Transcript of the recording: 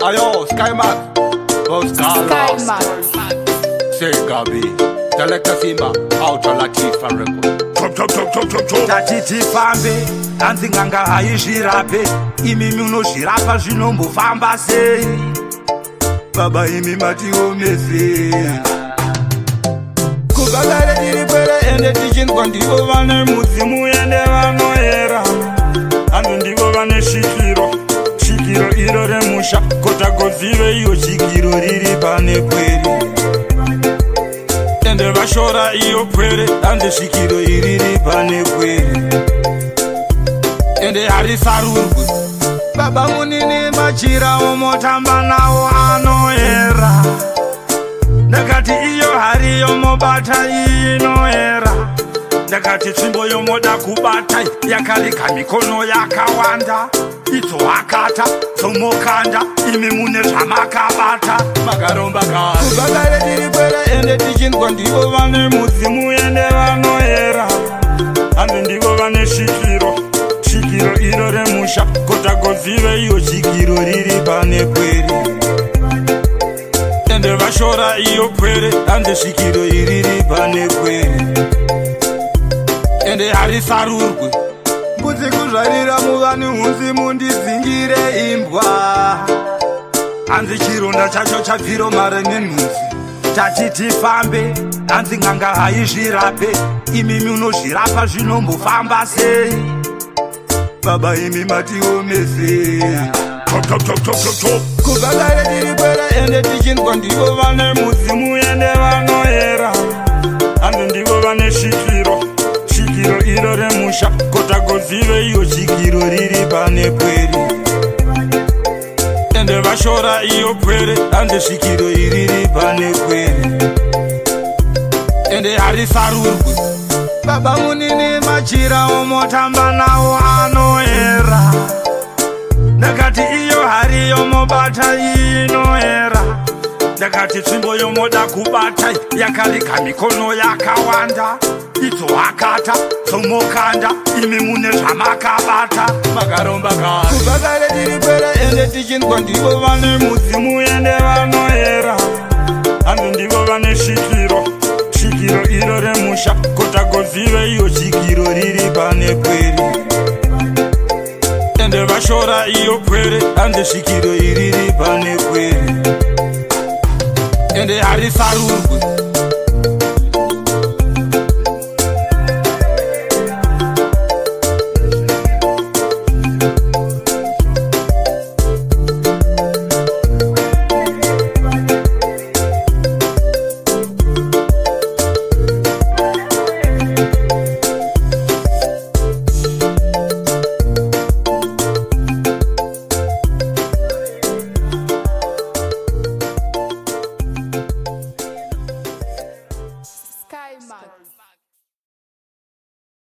Ayo, Skymax. Boss Gala. Skymax. Say Gabi. Selector Simba. Ultra Latifa record. Top, top, top, top, top, top. Tati tifambe, hanzi n'anga haizvirape, imi munozvirapa zvinombofamba sei? Baba imi matiomese. Kubva kare tiri pwere ende tichinzwa ndivo vane mudzimu ende vanoyera. Hanzi ndivo vane svikiro, svikiro iro remusha, kotagozive iyo Svikiro riri pane pwere, ende vashora iyo pwere. Hanzi svikiro iriri pane pwere, ende harisarurwi. Baba munini machira omotamba nawo anoera. Ndakati iyo hari yomobata inoera. Ndakati tsvimbo yomoda kubata yakarika mikono yakawanda. Idzo hakata dzomokanda, imi mune zvamakabata. Makaromba kare. Kubva kare tiri pwere ende tichinzwa ndivo vane mudzimu ende vanoyera. Hanzi ndivo vane svikiro, svikiro iro remusha, kotagozive iyo Svikiro riri pane pwere, ende vashora iyo pwere. Hanzi svikiro iriri pane pwere, ende harisarurwi. Mbudzi kuzvarira muvani hunzi mundidzingire imbwa. Hanzi chironda chacho chabviro mare nenhunzi. Tati tifambe, hanzi n'anga haizvirape, imi munozvirapa zvinombofamba sei? Baba imi matiomese. Top, top, top, top, top, top. Kubva kare tiri pwere ende tichinzwa ndivo vane mudzimu ende vanoyera. Hanzi ndivo vane svikiro, svikiro iro remusha, kotagozive iyo Svikiro riri pane pwere, ende vashora iyo pwere. Hanzi svikiro iriri pane pwere, ende harisarurwi. Baba munini machira omotamba nawo anoera. Ndakati iyo hari yomobata inoera. Ndakati tsvimbo yomoda kubata yakarika mikono yakawanda. Idzo hakata dzomokanda, imi mune zvamakabata. Makaromba kare. Kubva kare tiri pwere ende tichinzwa ndivo vane mudzimu ende vanoyera. Hanzi ndivo vane svikiro, svikiro iro remusha, kotagozive iyo Svikiro riri pane pwere, ende vashora iyo pwere. Hanzi svikiro iriri pane pwere, ende harisarurwi.